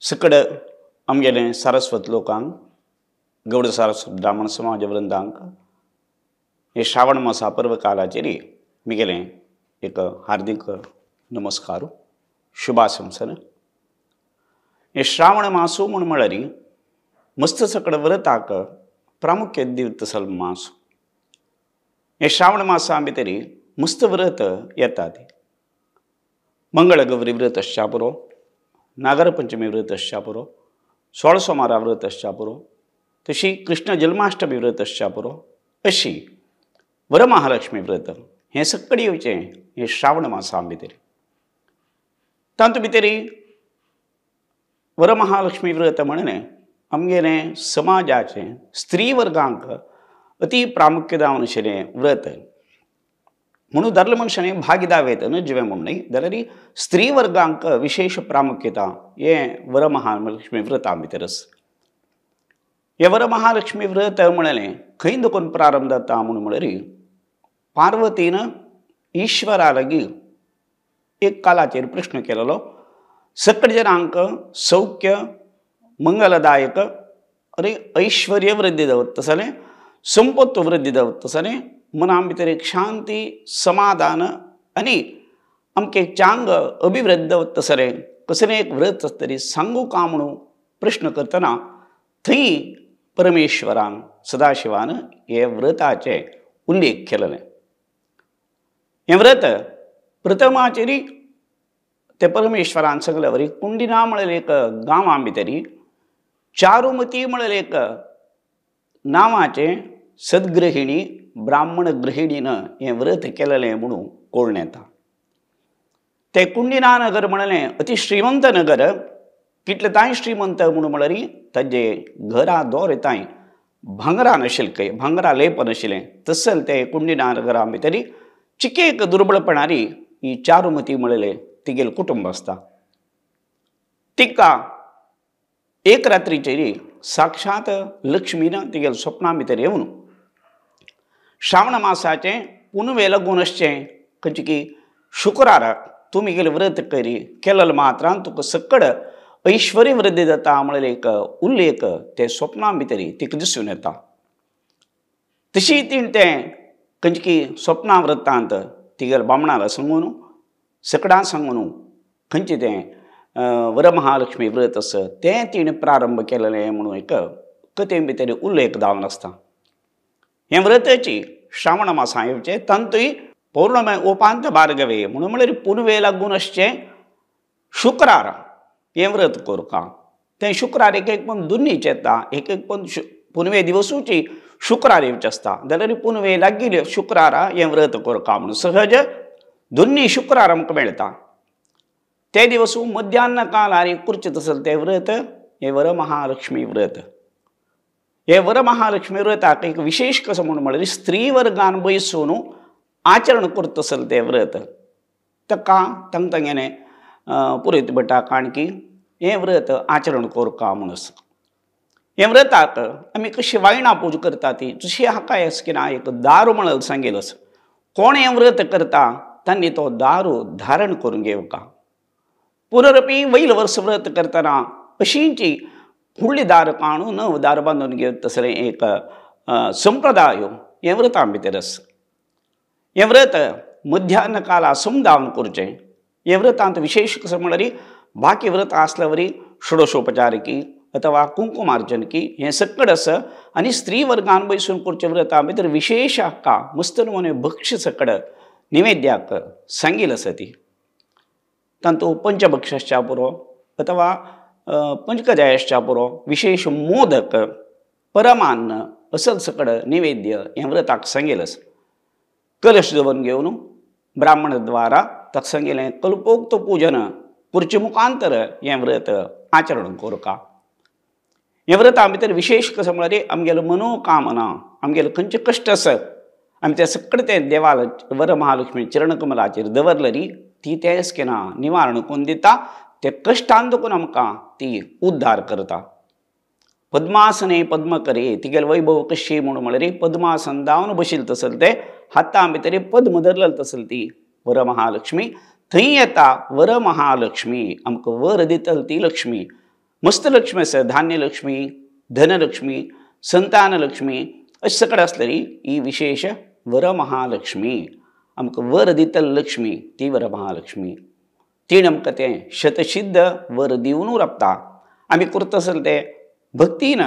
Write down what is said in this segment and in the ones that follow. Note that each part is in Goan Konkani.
सकड आमगेले सारस्वत लोकांक गौड सारस्वत ब्राह्मण समाज वृंदांक हे श्रावण मासा पर्व कालाचेर मिगेलें एक हार्दिक नमस्कार शुभाशंसन। हे श्रावण मासू म्हूण म्हळ्यार मस्त सकड व्रताक प्रामुख्य दिवत तसल मास। हे श्रावण मासा भितर मस्त व्रत येतात। मंगळगौरी व्रत आसच्या पुरो, नागरपंचमी व्रत आसच्या पुरो, 16 सोमारा व्रत आसच्या पुरो, तशी कृष्ण जन्माष्टमी व्रत आसच्या पुरो, अशी वरमहालक्ष्मी व्रत हें सकड येवचें हें श्रावण मासा भितर। तातूंत भितर वरमहालक्ष्मी व्रत म्हणलें आमगेलें समाजाचें स्त्री वर्गांक अति प्रामुख्य जावन आशिल्लें व्रत म्हणून दादले मनशांनी भागीदार येता न्हू जिवें म्हूण न्हय, जाल्यार स्त्री वर्गांक विशेष प्रामुख्यता हें वरमहालक्ष्मी व्रता भितर आसा। हें वरमहालक्ष्मी व्रत म्हणलें खंय देखून प्रारंभ जाता म्हूण म्हळ्यार पार्वतीन ईश्वरा लागीं एक कालाचेर प्रश्न केलेलो, सकट जनांक सौख्य मंगलदायक आनी ऐश्वर्य वृद्धी जावत तसलें संपत्त वृद्धी जावत तसलें मना भितर एक शांती समाधान आनी आमचें चांग अभिवृद्ध जावत तसलें कसलें एक व्रत आसतरी सांगू का म्हणून प्रश्न करतना थंय परमेश्वरान सदाशिवान हे व्रताचे उल्लेख केलेले। हें व्रत प्रथमाचेरी ते परमेश्वरान सगळे वरी कुंडिना म्हळ्यार एक गांवां भितर चारुमती म्हळ्यार एक नांवाचें सद्गृहिणी ब्राह्मण गृहिणीन हें व्रत केलेलें म्हणून कळून येता। तें कुंडिना नगर म्हणलें अति श्रीमंत नगर, कितलें तांय श्रीमंत म्हणून म्हळ्यार ताजे घरा दोर तांय भांगरा नाशिल्लें, खंय भांगरा लेप नाशिल्लें तसल तें कुंडिना नगरा भितर चिकेक दुर्बळपणारी ही चारुमती म्हणलें तिगेल कुटुंब आसता। तिका एक रात्रीचेर साक्षात लक्ष्मीन तिगेल स्वप्ना भितर येवन श्रावण मासाचें पुनवे लागून आसचें खंयचे की शुक्राराक तूं गेले व्रत करी केलेल मात्रान तुका सकड ऐश्वर्य वृद्धी जाता म्हणलें एक उल्लेख ते स्वप्ना भितर तिका दिसून येता। तशी तिणें तें खंयचे की स्वप्ना वृत्तांत तिगेल बामणाला सांगून सकडां सांगून खंयचें तें वरमहालक्ष्मी व्रत आसा तें तिणें प्रारंभ केलेलें म्हणून एक कथे भितर उल्लेख जावन आसता। हें व्रताची श्रावण मासा येवचें तातूंय पौर्णमे उपांत भार्गवे म्हणून म्हळ्यार पुनवे लागून आसचें शुक्रार हें व्रत करता। तें शुक्रार एक एक पण दोन्नीच येता, एक एक पण पुनवे दिवसूची शुक्रार येवचें आसता, जाल्यार पुनवे लागिल्ले शुक्रारा हें व्रत करता म्हणून सहज दोन्ही शुक्रार आमकां मेळटा। ते दिवस मध्यान काळार करचें तसलें तें व्रत हें वरमहालक्ष्मी व्रत। हे वरमहालक्ष्मी व्रताक एक विशेष कसो म्हूण म्हळ्यार स्त्री वर्गान बैसून आचरण करता तसलें तें व्रत ताका तांकां तांगेलें पुरोयत भटाक आणकी हें व्रत आचरण करता म्हणून। हें व्रताक आमी कशी वायणां पूजा करता ती तशी हाका ना एक दारू म्हणून सांगेल आसा। कोण हें व्रत करता तांणी तो दारू धारण करून घेवका। पुनरपी वैल वर्स व्रत करतना अशींची फुडली दार काणून नव दार बांदून घेवन तसलें एक संप्रदाय हें व्रतां भितर आसा। हें व्रत मध्यान काला समजावन करचें। हें व्रतांत विशेष कसो म्हळ्यार बाकी व्रतां आसल्या वरी षोडशोपचार की अथवा कुंकुमार्जन की हें सकड आसा आनी स्त्री वर्गान बैसून करचें व्रतां भितर विशेष हाका मस्त नमुने भक्ष्य सकड निवेद्याक सांगील आसा ती तातूंत पंचभक्ष्याच्या पुरो अथवा पंचकजायाच्या पुरो विशेष मोदक परमान्न असल सकड निवेद्य हें व्रताक सांगेल आसा। कलश दवरून घेवन ब्राह्मण द्वारा ताका सांगिल्लें कल्पोक्त पूजन पुरचे मुखांतर हें व्रत आचरण करता। हें व्रता भितर विशेष कसो म्हळ्यार आमगेलो मनोकामना आमगेलो खंयचे कश्ट आसत आमी तें सकड तें देवाल वरमहालक्ष्मी चरणकमलाचेर दवरलेली ती तेंच केन्ना निवारण करून दिता, ते कश्टान देखून आमकां ती उद्धार करता। पद्मासने पद्मकरे तिगेल वैभव कशी म्हणून म्हळ्यार पद्मासन दावन बशील तसल ते हाता भितर पद्म धरलेल तसल ती वरमहालक्ष्मी थंय येता। वरमहालक्ष्मी आमकां वर दितल ती लक्ष्मी मस्त लक्ष्मी आसा, धान्यलक्ष्मी, धनलक्ष्मी, संतानलक्ष्मी अशें सगळें आसलेली ही विशेष वरमहालक्ष्मी. आमकां वर दितली लक्ष्मी ती वरमहालक्ष्मी. तिणें आमकां तें शतसिद्ध वर दिवन राबता. आमी करता आसले तें भक्तीन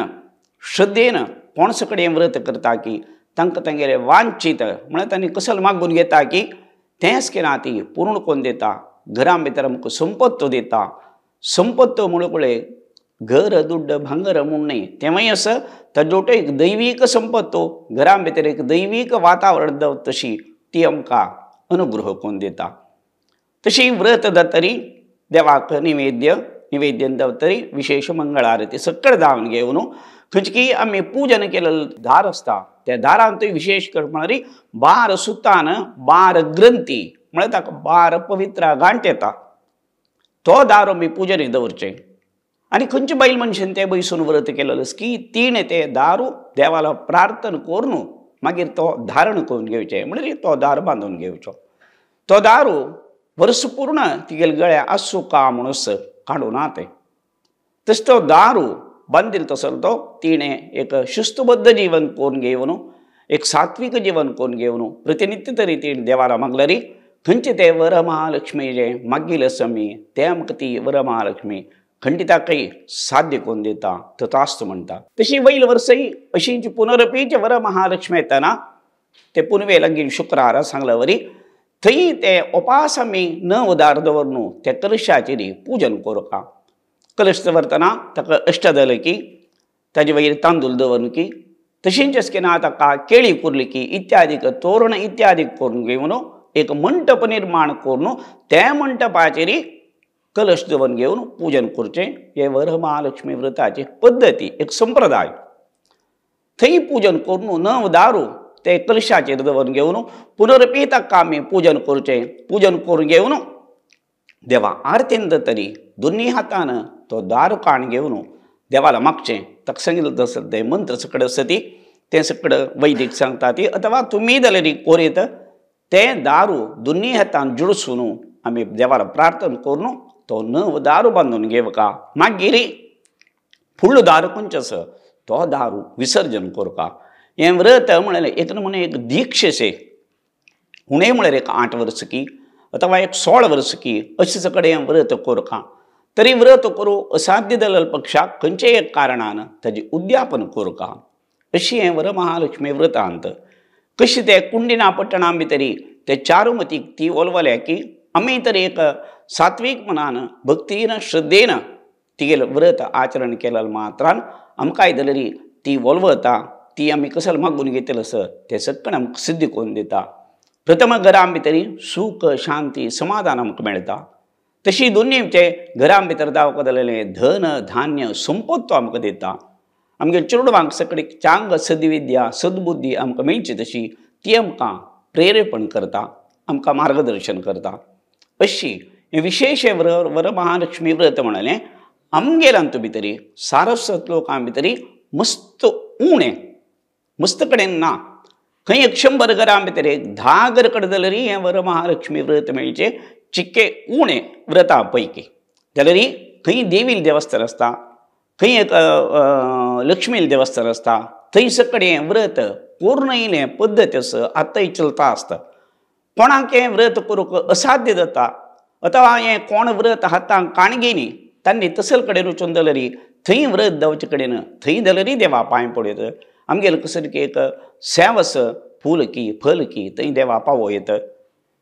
श्रद्धेन कोण सगळें व्रत करता की तांकां तांगेलें वांछीत म्हळ्यार तांणी कसल मागून घेता की तेंच केन्ना ती पूर्ण करून दिता. घरां भितर आमकां संपत्तो दिता. संपत्तो म्हणून घर दुड्ड भांगर म्हूण न्हय, तेंवूय आसा ताजोटो एक दैवीक संपत्तो, घरां भितर एक दैवीक वातावरण दवरता तशी ती आमकां अनुग्रह करून दिता. तशी व्रत जातरी देवाक निवेद्य निवेद्यन दवरतरी विशेष मंगळ आरती सगळें जावन घेवन खंयची आमी पूजन केलेलें दार आसता त्या दारांतूय विशेष कर म्हळ्यार 12 सुतान 12 ग्रंथी म्हळ्यार ताका 12 पवित्र गांठ येता, तो दार आमी पुजने दवरचें. आनी खंयचे बायल मनशेन तें बैसून व्रत केलेलें की तिणें तें दारू देवाला प्रार्थना करून मागीर तो धारण करून घेवचें, म्हणल्यार तो दार बांदून घेवचो. तो दारू वर्स पूर्ण तिगेले गळ्या आसूं का म्हणून काडूं ना तें. तशें तो दारू बांदिल तसो तो तिणें एक शिस्तबद्ध जीवन करून घेवन एक सात्वीक जीवन करून घेवन प्रतिनित्य तरी तिणें देवाला मागल्यारी खंयचें तें वरमहालक्ष्मी जें मागील आसा आमी तें आमकां ती वरमहालक्ष्मी खंडिताकय साध्य करून दिता, तथास्तु म्हणटा. तशी वयल वर्सय अशीच पुनरपीच वरमहालक्ष्मी येतना ते पुनवे लागीं शुक्रारा सांगल्या वरी थंय ते उपास आमी 9 दार दवरून त्या कलशाचेर पूजन करूंक. कलश दवरतना ताका अष्टदल की ताजे वयर तांदूळ दवरून की तशेंच केन्ना ताका केळी कुरली की इत्यादी तोरण इत्यादी करून घेवन एक मंटप निर्माण करून त्या मंटपाचेर कलश दवरून घेवन पूजन करचें. हे वरमहालक्ष्मी व्रताची पद्दती, एक संप्रदाय. थंय पूजन करून 9 दारू ते कलशाचेर दवरून घेवन पुनरपी ताका आमी पूजन करचें. पूजन करून घेवन देवा आरतीन तरी दोन्ही हातान तो दारू काण घेवन देवाला मागचें. ताका सांगिल्लें तसें तें मंत्र सगळें आसा ती तें सगळें वैदीक सांगता ती अथवा तुमी जाल्यार कोरीत तें दारू दोन्ही हातान जुडसून आमी देवाला प्रार्थना करून तो 9 दारू बांदून घेवका. मागीर फुडलो दारू खंयचो आसा तो दारू विसर्जन करका. हें व्रत म्हळ्यार एक नमुने एक दीक्षेशें उणें म्हळ्यार एक 8 वर्स की अथवा एक 16 वर्स की अशें सगळें हें व्रत करका. तरी व्रत करूं असाध्य जाल्ल्या पक्षाक खंयचेय एक कारणान ताजें उद्यापन करका. अशी हें वरमहालक्ष्मी व्रतांत कशें तें कुंडिना पट्टणा भितरी ते चारुमतीक ती ओलवल्या की आमी तर एक सात्वीक मनान भक्तीन श्रद्धेन तिगेलें व्रत आचरण केलें मात्रान आमकां जाल्यार ती ओलवता, ती आमी कसल मागून घेतलें आसा तें सगळें आमकां सिद्धी करून दिता. प्रथम घरां भितरी सूख शांती समाधान आमकां मेळटा. तशी दोन्हीचे घरां भितर दावका जालेलें धन धान्य संपत्तो आमकां दिता. आमगे चेडवांक सगळी चांग सद्विद्या सद्बुद्धी आमकां मेळची तशी ती आमकां प्रेरेपण करता, आमकां मार्गदर्शन करता. अशी हें विशेष वरमहालक्ष्मी व्रत म्हणलें आमगेल्यांतू भितरी सारस्वत लोकां भितरी मस्त उणें मस्त कडेन ना. खंय 100 घरां भितर एक 10 घर कडेन जाल्यार हें वरमहालक्ष्मी व्रत मेळचें चिक्के उणें व्रता पैकी. जाल्यार खंय देवील देवस्थान आसता, खंय एक लक्ष्मील देवस्थान आसता, थंय सगळें हें व्रत करून येयलें पद्दत आसा आतांय चलता आसता. कोणाक हें व्रत करूंक असाध्य जाता अथवा हें कोण व्रत हातांक काणगेनी तांणी तसल कडेन वचून जाल्यार थंय व्रत जावचे कडेन थंय जाल्यार देवा पांय पडयत आमगेलें कसली की एक सेव आसा फूल की फल की थंय देवा पावयत.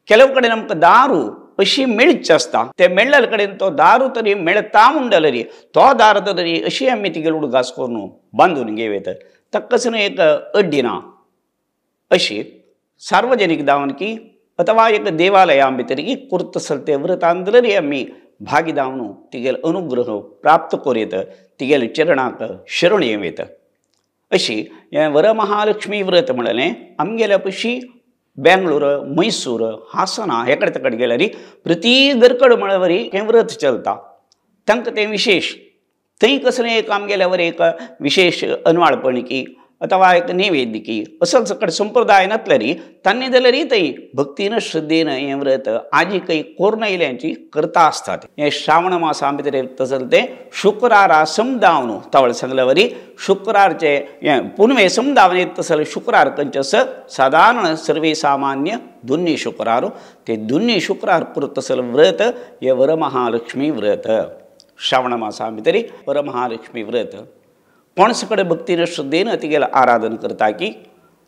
केलव कडेन आमकां दारू अशी मेळची आसता ते मेळ्ळे कडेन तो दारू तरी मेळता म्हूण जाल्यार तो दार तरी अशी आमी तिगेलो उडगास करून बांदून घेवयत. ताका कसली एक अड्डी ना अशी सार्वजनीक दावन की अथवा एक देवालया भितर की करता आसता ते व्रतान जाल्यार आमी भागी जावन तिगेलो अनुग्रह प्राप्त करीत तिगेले चरणाक शरण येवयत. अशी हें वरमहालक्ष्मी व्रत म्हणलें आमगेल्या पशी बेंगळूर मैसूर हासना हे कडेन तेकडे गेल्यार प्रति घरकड म्हळ्यार हें व्रत चलता. तांकां तें विशेष थंय कसलें एक आमगेल्या वर एक विशेष अनवाळपण की अथवा एक नैवेद्य की असल सकट संप्रदाय नातल्यारी तांणी जाल्यार थंय भक्तीन श्रद्धेन हें व्रत आजी काही कोर्ण येयल्यांची करता आसतात. हें श्रावण मासा भितर तसल तें शुक्रारा समदावन तावळ सांगल्या वरी शुक्रारचे हें पुनवे समदावन येत तसल शुक्रार खंयचे आसा सादारण सर्वे सामान्य दोन्ही शुक्रार ते दोन्ही शुक्रार करत तसल व्रत हें वरमहालक्ष्मी व्रत. श्रावण मासा भितर वरमहालक्ष्मी व्रत कोण सकड भक्तीन श्रद्धेन तिगेलें आराधन करता की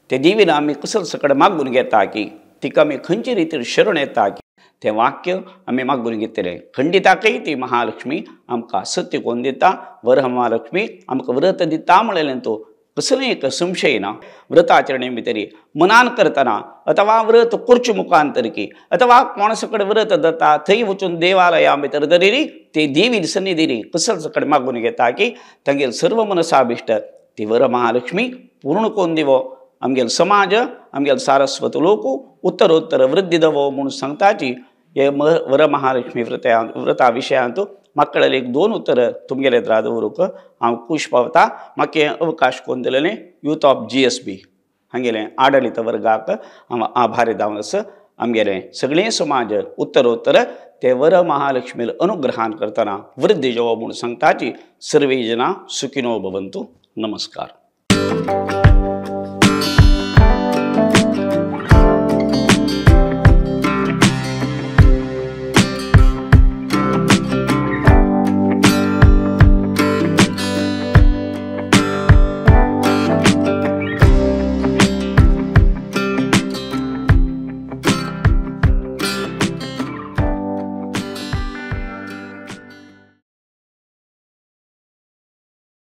ते देवीन आमी कसल सकड मागून घेता की तिका आमी खंयचे रितीन शरण येता की तें वाक्य आमी मागून घेतलें. खंडिताकय ती महालक्ष्मी आमकां सत्य कोण दिता वरमहालक्ष्मी आमकां व्रत दिता म्हणलें तो कसलें एक संशय ना. व्रताचरणे भितर मनान करतना अथवा व्रत करचे मुखांतर की अथवा कोण सकड व्रत दता थंय वचून देवालया भितर तरी ते देवी सन्निधी कसल सकड मागून घेता की तांगेल सर्व मनसाभिष्ट ती वरमहालक्ष्मी पूर्ण कोण दिवो आमगेल समाज आमगेल सारस्वत लोक उत्तरोत्तर वृद्धी दवो म्हणून सांगताची हे वरमहालक्ष्मी व्रता विशयांत म्हाका एक दोन उतर तुमगेले येद्रा दवरूंक हांव खूश पावता. म्हाका हें अवकाश कोण दिलेलें यूथ ऑफ GSB हांगेलें आडळीत वर्गाक हांव आभारी जावन आसा. आमगेलें सगळें समाज उत्तरोत्तर ते वरमहालक्ष्मील अनुग्रहान करतना वृद्धी जेवो म्हूण सांगताची. सर्वे जना सुखिनो भवन्तु. नमस्कार.